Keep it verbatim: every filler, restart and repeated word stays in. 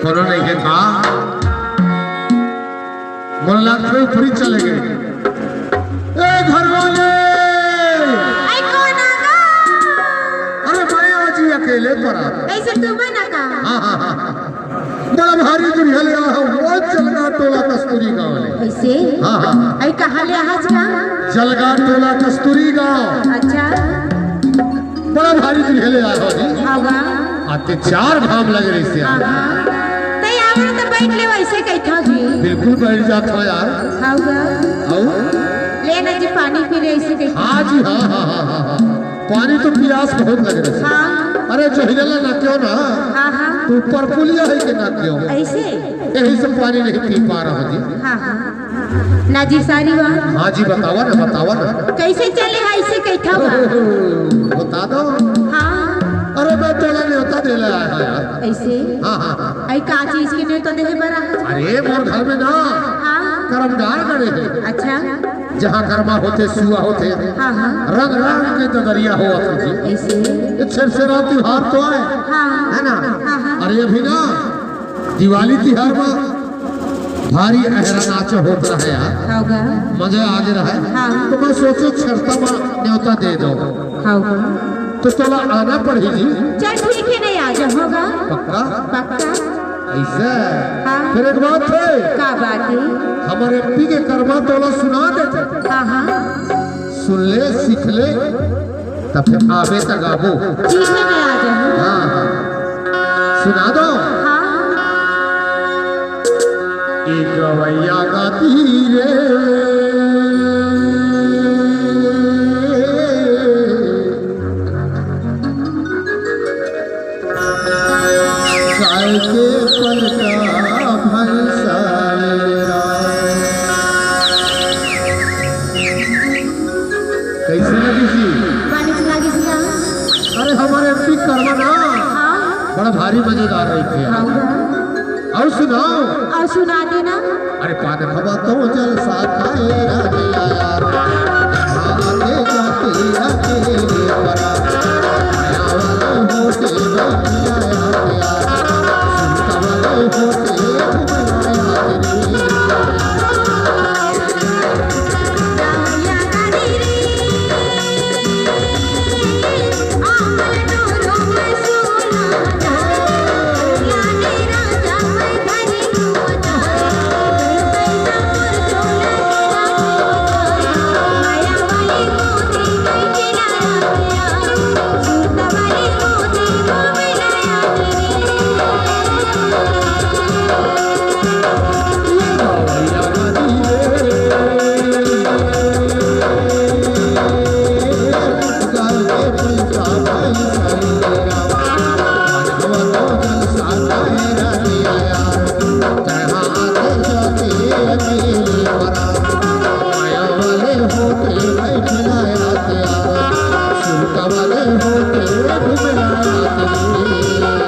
कोनो नहीं के था। मोला लागथे ऊपरी चले गे। ए घर वाले! अरे मैं आज ही अकेले परा। ऐसे तू मैं ना का? हाँ, हाँ, हाँ। बड़ा भारी दुरिहा ले आए हो, वो जलगा टोला कस्तूरी गाँव ले। ऐसे? हाँ, हाँ। ऐ कहाँ ले आए आज का? जलगा टोला कस्तूरी गाँव। अच्छा। बड़ा भारी दुरिहा ले आए हो जी। हाँ बा। आते चार घाम लगे रहिसे। हाँ, हाँ। तै आवन त बैठ ले, वैसे कहता जी। बिल्कुल बैठ जात हो यार। हाँ बा। आओ। ले ना जी, पानी पी ले, ऐसे कहता। हाँ जी, हाँ, हाँ, हाँ, हाँ, हाँ। पानी तो पियास बहुत लगे रहिसे। हाँ। अरे, जहिरेला ना क्यों ना। हाँ, हाँ। तो ऊपर पुलिया है कि ना क्यों? ऐसे? यही से पानी नहीं पी पा रहा जी। हाँ, हाँ। ना जी, सारी बात। हाँ जी, बतावा ना, बतावा ना। कैसे चले है, इसे कैठा बा? बता दो। हाँ। अरे, मैं तोला न्योता दे ले आया यार। ऐसे? हाँ, हाँ, हाँ। ऐ का चीज के न्योता दे बरा? अरे, मोर घर में ना हाँ। करमगार गड़े है। अच्छा। जहाँ करमा होते, सुआ होते, हाँ, हाँ। रंग रंग के ददरिया हो आते जी। ऐसे? ये छेरछेरा त्योहार तो आए, हाँ। है ना? हाँ, हाँ। अरे, अभी ना दिवाली तिहार म भारी अहरा नाच होत रहे यार। हाँ गा। मजा आगे रहे। हाँ। तो मैं सोचे छरता म न्योता दे दो। हाँ गा। तो तोला आना पड़ही जी। चल ठीक है, नहीं आ जाऊंगा। पक्का? पक्का। ऐसा? हाँ। फिर एक बात है। का बात है? हमारे एमपी के करमा तोला सुना देते। हाँ, हाँ। सुन ले, सीख ले। तब फिर आबे त गाबो। ठीक है, मैं आ जाऊँ। हाँ, हाँ। सुना दो। हाँ। एक गवैया गाती रे। गाय के पलटा भैंसा रे राम। कैसे लगी जी? बनिक लगी जी, हाँ। अरे, हमारे एमपी करमा ना हाँ। बड़ा भारी मजेदार रहिथे यार। हाँ। और सुनाओ। और सुना देना। अरे, पान खबा तो जलसा खाए रानी आया। आते जाते आते रे परा। आया वाला होते बैठी आया गया। सुनता वाले होते घुमलाया रे।